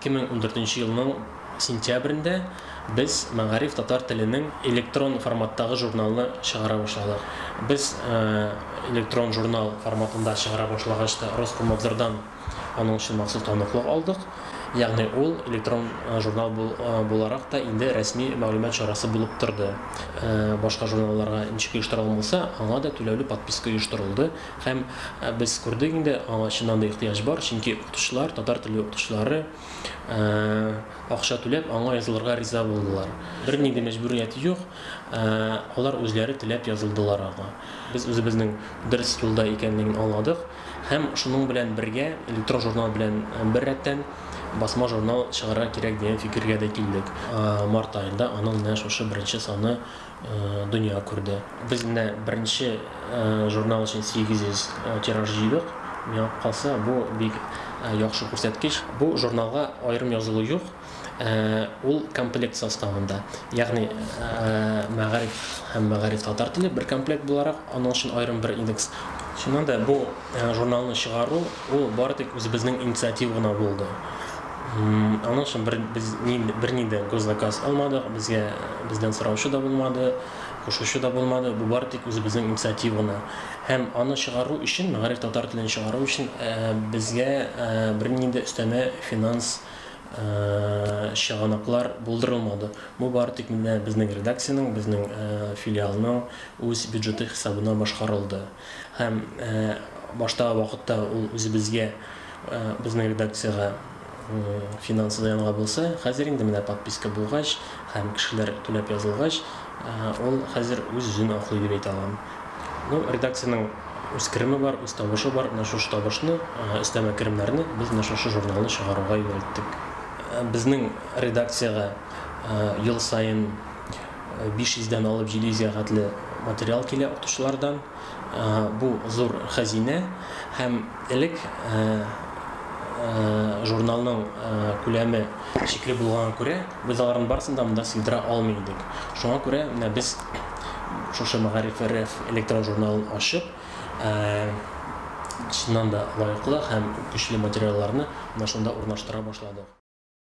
2014 елның сентябрендә без Мәгариф татар теленең электрон форматтагы журналны чыгара башладык. Без электрон журнал форматында чыгара башлагач та Роскомнадзордан аның өчен махсус таныклык алдык. Ягъни ул электрон журнал буларак та инде рәсми мәгълүмат чарасы булып торды. Башка журналларга ничек оештырылган булса, аңа да түләүле подписка оештырылды. Һәм без күрдек инде, аңа чыннан да ихтыяҗ бар, чөнки укытучылар, татар теле укытучылары акча түләп аңа язылырга риза булдылар. Бернинди мәҗбүрият юк, алар үзләре теләп язылдылар аңа. Без үзебезнең дөрес юлда икәнлеген аңладык һәм шуның белән бергә, электрон журнал белән беррәттән, басма журнал чыгарырга кирәк дигән фикергә дә килдек. Март аенда аның менә шушы беренче саны дөнья күрде. Без менә беренче журнал өчен 800 тираж җыйдык. Миңа калса, бу бик яхшы күрсәткеч. Бу журналга аерым язылу юк, ул комплект составында. Ягъни Мәгариф һәм Мәгариф татар теле бер комплект буларак, аның өчен аерым бер индекс. Чыннан да, бу журналны чыгару ул бары тик үзебезнең инициатива гына булды. Аның өчен бер, без бернинди госзаказ алмадык, безгә бездән сораучы да булмады, кушучы да булмады. Бу бары тик үзебезнең инициатива гына. Һәм аны чыгару өчен, Мәгариф татар телен чыгару өчен безгә бернинди өстәмә финанс чыганаклар булдырылмады. Бу бары тик менә безнең редакциянең, безнең филиалның үз бюджеты хисабына башкарылды. Һәм баштагы вакытта ул үзебезгә, безнең редакциягә финанс зыянга булса, хәзер инде менә подписка булгач һәм кешеләр түләп язылгач, ул хәзер үз-үзен аклый дип әйтә алам. Ну, редакциянең үз кереме бар, үз табышы бар. Менә шушы табышны, өстәмә керемнәрне без менә шушы журналны чыгаруга юнәлттек. Безнең редакциягә ел саен 500 дән алып 700 гә хәтле материал килә укытучылардан. Бу зур хәзинә һәм элек журналның күләме чикле булганга күрә, без аларның барысын да монда сыйдыра алмый идек. Шуңа күрә менә без шушы Мәгариф РФ электрон журналын ачып, чыннан да лаеклы һәм көчле материалларны менә шунда урнаштыра башладык.